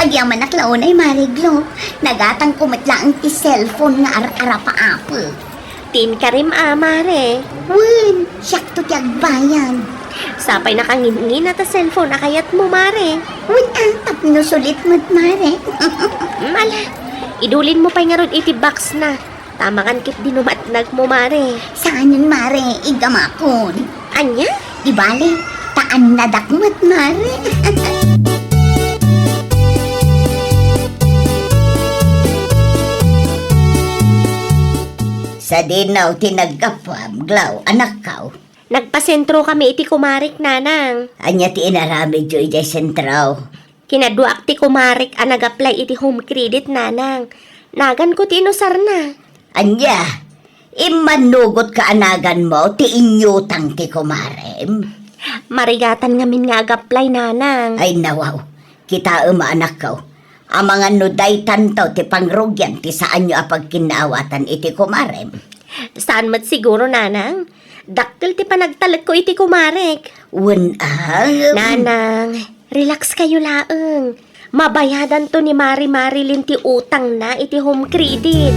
Agyamanak la unay, Mare Glo. Nagatangko met laeng ti cellphone nga ar-arapaapek. Ti inkarim a, Mare. Wen, siakto ti agbayad. Sapay nakangingina ta cellphone a kayatmo, Mare. Wen, a, tapno sulit met, Mare. Mm, ala, idulinmo pay ngarud iti box na. Tamangan ketdi no matnagmo, Mare. Saanen, Mare, igamakon. Ania? Di bale, ta annadak met, Mare. Sadino ti naggapuam, Glo, anakko? Nagpasentrokami iti kumarek, Nanang. Ania ti inaramidyo idiay sentro? Kinaduaak ti kumarek a nag-apply iti home credit, Nanang. Naganko ti inusarna. Ania? Immannugotka a naganmo ti inyutang ti kumarem? Marigatan ngamin nga ag-apply, Nanang. Ay, nawaw. Kitaem, anakko. Amangan no daytanto ti pangrugian ti saanyo a pagkinnaawatan iti kumarem. Saan met siguro, Nanang? Dakkel ti panagtalekko iti kumarek. Wen a? Nanang, relax kayo laeng. Mabayadanto ni Mari Marilyn ti utangna iti home credit.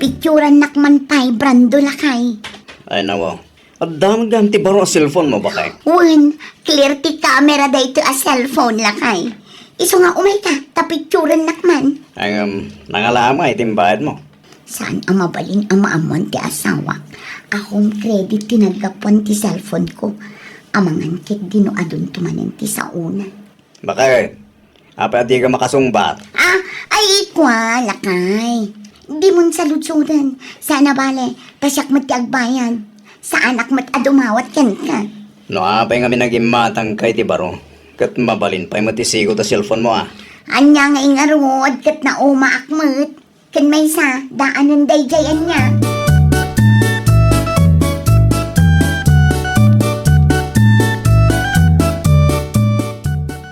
Picturannak man pay, Brando, lakay. Ay, nawaw. Adda met gayam ti baro a cellphone mo, bakay? Wen, clear ti camera daytoy a cellphone, lakay. Isu nga umayka, ta picturennak man. Ay, um, nangala met iti imbayad mo. Saan a mabalin a maammuan ti asawak a home credit ti naggapuan ti cellphone ko. Amangan ket dino adunto manen ti saona. Bakay, apay a dika makasungbat? Ah, ay, ikua, lakay. Dimon saludsoden. Saan a bale, ta siak met ti agbayad. Saanak met a dumawat kenka. No apay ngamin a gimmatangka iti baro, ket mabalin pay met ti sigud a cellphone mo, a. Ania ngay ngarud ket naumaak met. Ken maysa, daanen daydiay ania.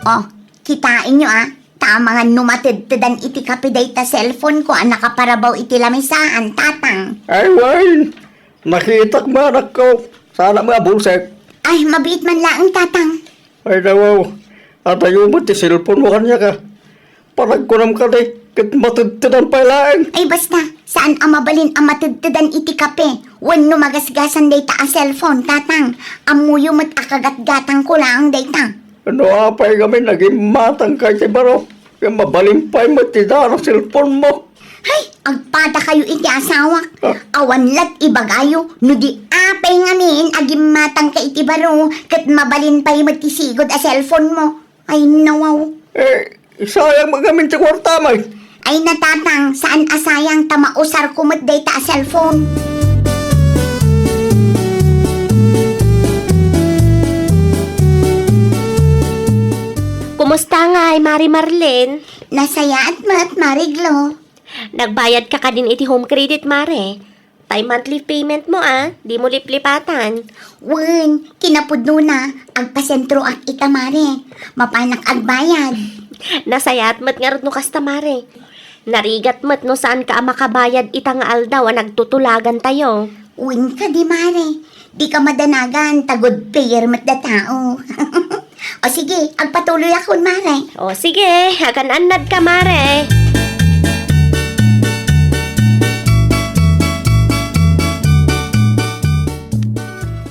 Oh, kitaenyo, a, ta amangan no matedtedan iti kape dayta cellphone ko a nakaparabaw iti lamisaan, Tatang. Ay, wen, nakitak met, anakko. Saanak met a bulsek. Ay, mabiit man laeng, Tatang. Ay, nawaw, adayo met ti cellphone mo kaniak, a. Panagkunam kadi, ket matedtedan pay laeng. Ay, basta, saan a mabalin a matedtedan iti kape wenno magasgasan dayta a cellphone, Tatang. Ammoyo met a kagatgatangko laeng dayta. No apay ngamin a gimmatangka iti baro, ket mabalin pay met ti daan a cellphone mo. Hay, agpadakayo iti asawak. Ah. Awan la't ibagayo, no di apay ngamin a gimmatangka iti baro, ket mabalin pay met ti sigud a cellphone mo. Ay, nawaw. Eh, sayang met ngamin ti kuartam, ay. Ay, na, Tatang, saan a sayang ta mausarko met dayta a cellphone. Kumusta ngay, Mari Marlene? Nasayaat met, Mari Glo. Nagbayadka kadin iti home credit, Mare? Tay monthly payment mo, a, dimo liplipatan. Wen, kinapudnona, agpasentroak ita, Mare. Mapanak agbayad. Nasayaat met ngarud no kasta, Mare. Narigat met no saanka a makabayad ita nga aldaw a nagtutulagantayo. Wen kadi, Mare. Dika madanagan, ta good payer met datao. O sige, agpatuloyakon, Mare. O sige, agan-annadka, Mare.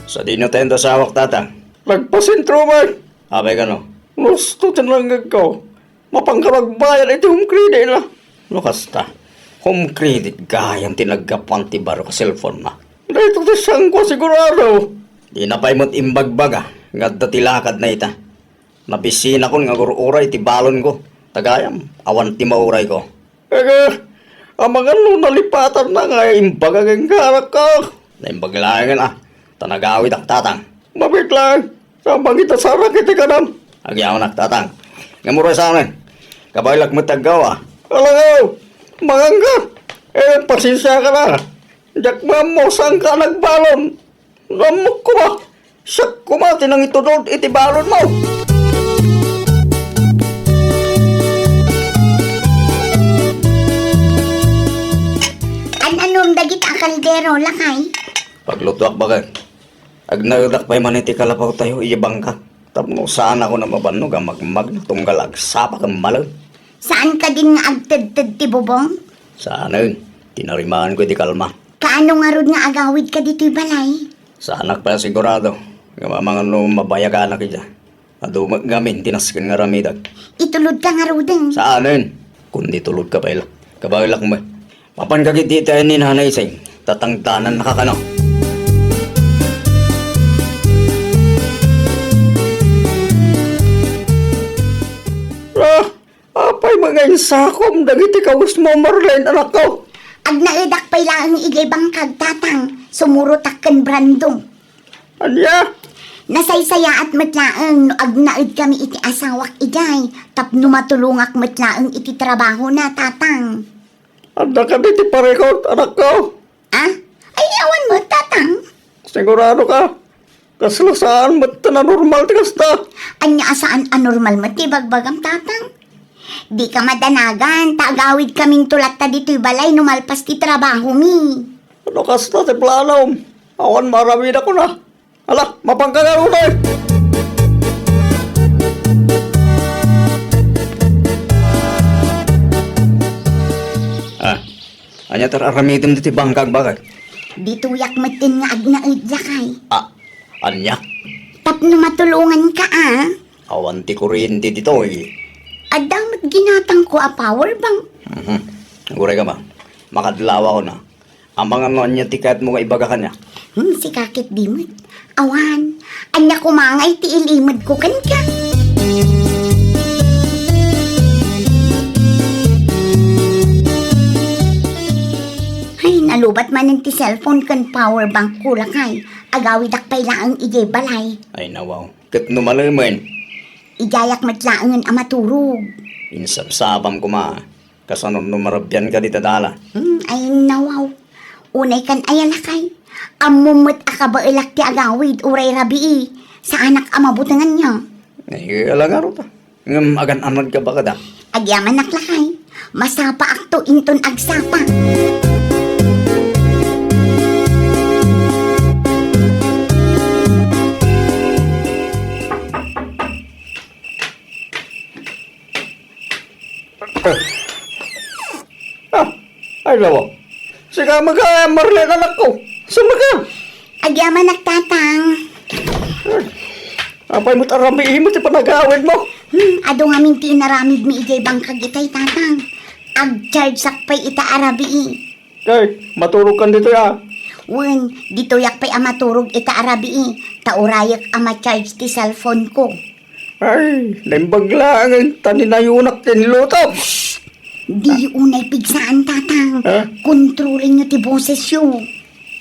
Sadino tayon ti asawak, Tatang? Nagpasentro met. Apay kano? Gusto ti nangngegko. Mapanka agbayad iti home credit na. No kasta, home credit gayam ti naggapuan ti baro a cellphone na. Daytoy ti sangko a sigurado. Dina pay met imbagbaga nga adda ti lakadna ita. Nabisinakon nga agur-uray ti balonko. Ta gayam, awan ti maurayko. Ege, amangan no nalipatanna nga imbaga kenka, anakko. Naimbag laengen, a. Ta nagawidak, Tatang. Mabiit laeng. Saan pay ita sarak iti kanam? Agyamanak, Tatang. Ngem uray saanen. Kabaelak met ti aggaw, a. Alangaw! Manganka! Eh, pasensiaka na. Diak maammo saanka a nagbalon. Ammok koma. Siak koma ti nangitudod iti balonmo. An-anom dagita a kaldero, lakay? Paglutoak, baket. Agnaedak pay man iti kalapawtayo idiay bangka. Tapno saanakon a mabannog a magmagna tunggal agsapa ken malem. Saan kadin nga agtedted ti bubong? Saanen. Tinarimaanko iti kalma. Kaano ngarud nga agawidka ditoy balay? Saanak pay a sigurado nga amangan no mabayaganak ida. Adu met ngamin ti nasken nga aramidek. Itulodka ngaruden. Saanen. Kundi tulodka pay la. Kabaelak met. Mapanka ketdi iti ayan ni Nanay Sing, ta tangdanannaka kano. Ti mangainsakom dagiti kawesmo, Marlene, anakko. Agnaedak pay laeng idiay bangkag, Tatang. Sumurotak ken Brando. Ania? Nasaysayaat met laeng no agnaedkami iti asawak idiay tapno matulongak met laeng iti trabahona, Tatang. Adda kadi ti parikut, anakko? Ah? Ay, awan met, Tatang. Sigurado ka? Kasla saan met ti nanormal ti kasta? Ania a saan a normal met ti ibagbagam, Tatang? Dika madanagan, ta agawidkaminto latta ditoy balay no malpas ti trabahomi. No kasta ti planom, awan maaramidakon a. Ala, mapanka ngarud, eh! Ah, ania ti ar-aramidem ditoy bangkag, bakay? Ditoyak metten nga agnaed, lakay. Ah, ania? Tapno matulonganka, a. Awan ti kuryente ditoy. Adda met ginatangko a power bank. Mhm. Uray ka, ma. Makadlawakon a. Amangan no ania ti kayatmo nga ibaga kaniak. Hmm, sika ketdi met. Awan, ania koma ngay ti ilimedko kenka? Ay, nalubat manen ti cellphone ken power bankko, lakay. Agawidak pay laeng idiay balay. Ay, nawaw. Ket no malemen? Idiayak met laengen a maturog. Insabsabam koma. Kasano no marabianka dita dala? Hmm, ay, nawaw. Unay kan aya, lakay. Ammom met a kabaelak ti agawid uray rabii. Saanak a mabutenganna. Ay, ala ngarud a. Ngem agan-anadka ba kada? Agyamanak, lakay. Masapaakto inton agsapa. Ah, ay, lawa. Sika maka, Marlene, anakko. Sumaka. Agyamanak, Tatang. Apay met a rabii met ti panagawidmo? Hmm, adu ngamin ti inaramidmi idiay bangkag itay, Tatang. Agchargeak pay ita a rabii. Kay, maturogkan ditoy a. Wen, ditoyak pay a maturog ita a rabii, ta urayek a ma-charge ti cellphone ko. Ay, naimbag laeng ta ni nayunak ken lutom. Diyo unay pigsaan, Tatang. Ha? Kontrolenyo ti bosesyo.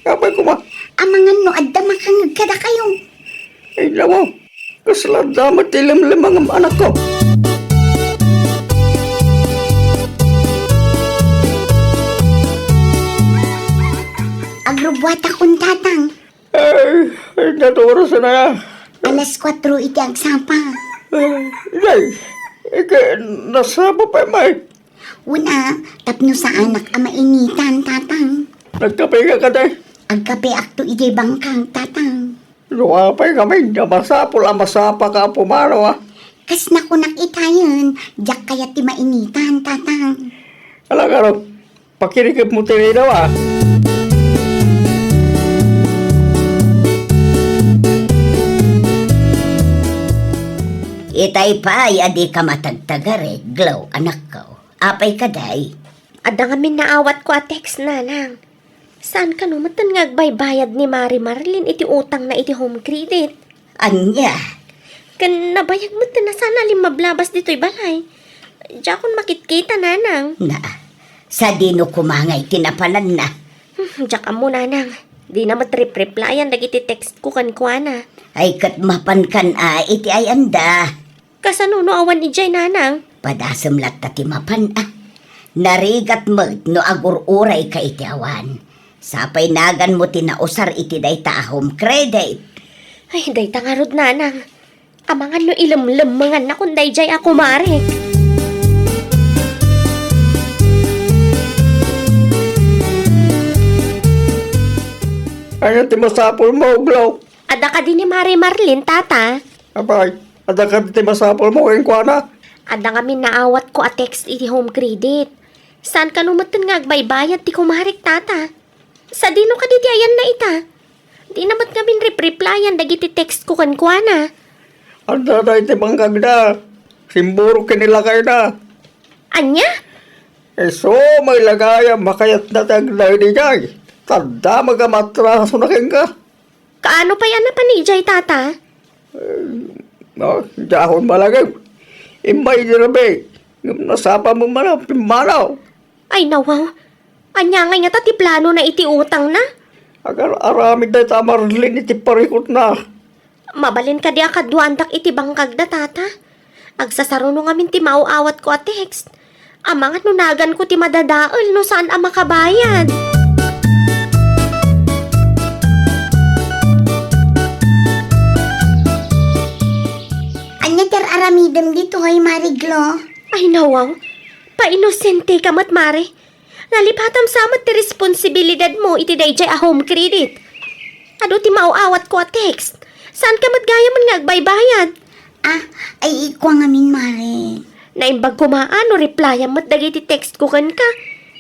Apay koma? Amangan no adda makangeg kadakayo. Ay, lawa. Kasla adda met ti lemlemangem, anakko. Agrubbuatakon, Tatang. Ay, ay, naturas na ya. Alas kuatro iti agsapa. Ay, day, ika, nasapa pay, may. Una, tapno saanak a mainitan, Tatang. Nagkape ka, kadi? Agkapeakto idiay bangkag, Tatang. No apay ngamin a masapul a masapaka a pumanaw, a. Kas nakunak itayen, diak kayat ti mainitan, Tatang. Ala, ngarud, pakirikepmo ti ridaw, a. Itay pay a dika matagtagared, Glo, anakko. Apay kadi? Adda ngamin naawatko a text, Nanang. Saan kano metten nga agbaybayad ni Mari Marlin iti utangna iti Home Credit? Ania? Ken nabayag metten a saan a limmablabas ditoy balay. Diakon makitkita, Nanang. Na, sadino koma ngay ti napananna? Hmm, diak ammo, Nanang. Dina met rep-replyan dagiti text ko kenkuana. Ay, ket mapankan a iti ay-anda. Kasano no awan idiay, Nanang? Padasem latta ti mapan, a. Narigat met no agur-urayka iti awan. Sapay naganmo ti nausar iti dayta a Home Credit. Ay, dayta ngarud, Nanang. Amangan no ilemlemmengannakon daydiay a kumarek. Ania ti masapulmo, Glo? Adda kadi ni Mari Marlin, Tata? Apay, adda kadi ti masapulmo kenkuana? Adda ngamin naawatko a text iti Home Credit. Saan kano metten nga agbaybayad ti kumarek, Tata? Sadino kadi ti ayanna ita? Dina met ngamin rep-replyan dagiti text ko kenkuana. Adda dayta iti bangkagda. Simburo ken ni lakayna. Ania? Isu met la gayam a kayatna ti agnaed idiay. Tadda, maga matrasona kenka. Kaano pay a napan idiay, Tata? Eh, no, diakon malagip. Immay idi rabii, Ngem nasapa met man a pimmanaw. Ay, nawaw. Ania ngay ngata ti planona iti utangna? Agar-aramid dayta a Marlene iti parikutna. Mabalin kadi a kaduaandak iti bangkagda, Tata? Agsasaruno ngamin ti maaw-awatko a text. Amangan no naganko ti madadael no saan a makabayad. Ania ti ar-aramidem ditoy, Mare Glo? Ay, nawaw. Painosenteka met, Mare. Nalipatam sa met ti responsibilidadmo iti daydiay a home credit. Adu ti maaw-awatko a text. Saanka met gayamen nga agbaybayad? Ah, ay, kua ngamin, Mare. Naimbag koma a no replyam met dagiti textko kenka.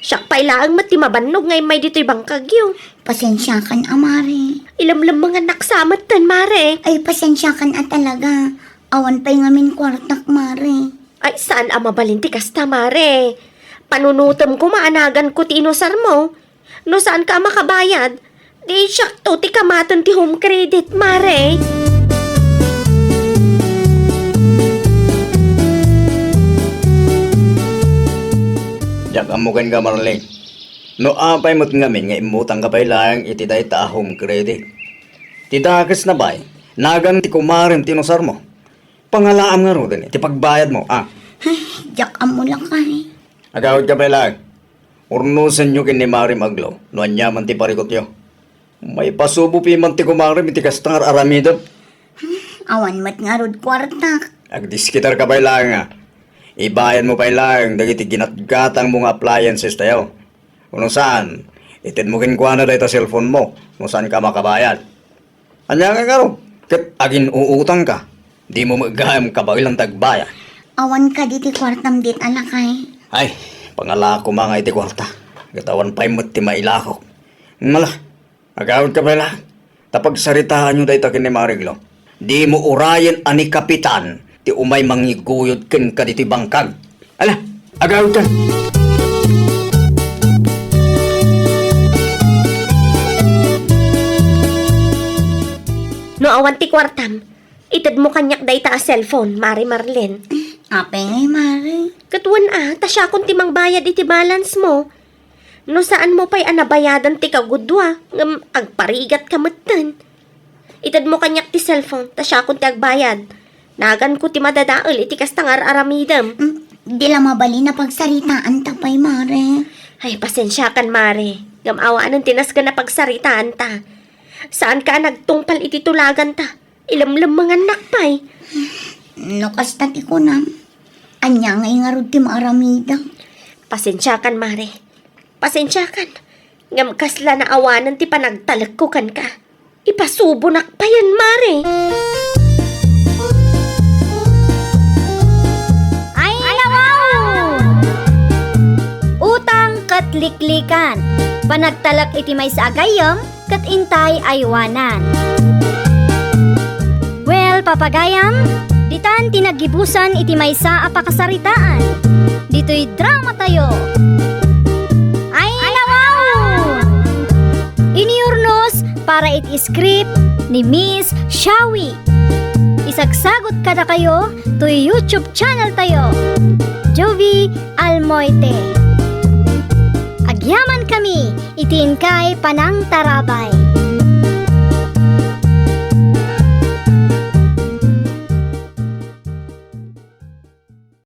Siak pay laeng met ti mabannog nga immay ditoy bangkagyo. Pasensiakan a, Mare. Ilemlemmengannak sa metten, Mare. Ay, pasensiakan a talaga. Awan pay ngamin kuartak, Mare. Ay, saan a mabalin ti kasta, Mare. Panunotem koma a naganko ti inusarmo. No saanka a makabayad, di siakto ti kamaten ti home credit, Mare. Diak ammo kenka, Marlene. No apay met ngamin nga immutangka pay laeng iti dayta a home credit. Ti dakesna pay, nagan ti kumarem ti inusarmo. Pangalaam ngaruden iti pagbayadmo, a. Ay, diak ammo, lakay. Agawidka pay laeng. Urnosenyo ken ni Marem a Glo no aniaman ti parikutyo. Maipasubo piman ti kumarem iti kasta nga ar-aramidem. Awan met ngarud kuartak. Agdiskitarka pay laeng a. Ibayadmo pay laeng dagiti ginatgatangmo nga appliances tayo. Wenno saan, itedmo kenkuana dayta cellphone mo no saanka a makabayad. Ania ngay ngarud? Ket agin-uutangka? Dimo met gayam kabaelan ti agbayad. Awan kadi ti kuartam dita, lakay. Ay, pangalaak koma nga iti kuarta. Ket awan pay met ti mailakok. Ngala, agawidka pay laeng. Ta pagsaritaanyo dayta ken ni Mare Glo. Dimo urayen a ni Kapitan ti umay mangiguyod kenka ditoy bangkag. Ala, agawidka. No awan ti kuartam, itedmo kaniak dayta a cellphone, Mare Marlene. Apay ngay, Mare? Ket wen a, ta siakon ti mangbayad iti balance mo. No saanmo pay a nabayadan ti kagudua, ngem agparigatka metten. Itedmo kaniak ti cellphone, ta siakon ti agbayad. Naganko ti madadael iti kasta nga ar-aramidem. Mm, di la mabalin a pagsaritaanta pay, Mare. Ay, pasensiakan, Mare. Ngem awanen ti nasken a pagsaritaanta. Saanka a nagtungpal iti tulaganta. Ilemlemmengannak pay. No kasta ti kunam, ania ngay ngarud ti maaramidek? Pasensiakan, Mare. Pasensiakan. Ngem kasla naawanen ti panagtalekko kenka. Ipasubonak payen, Mare. Ay, nawaw! Utang ket liklikan. Panagtalek iti maysa a gayyem ket intay aywanan. Well, papagayam, ditan ti naggibusan iti maysa a pakasaritaan. Ditoy drama tayo. Ay, nawaw! Iniurnos para iti script ni Miss Shawi. Isagsagot kadakayo toy YouTube channel tayo, Jovie Almoite. Agyaman kami iti inkay panangtarabay.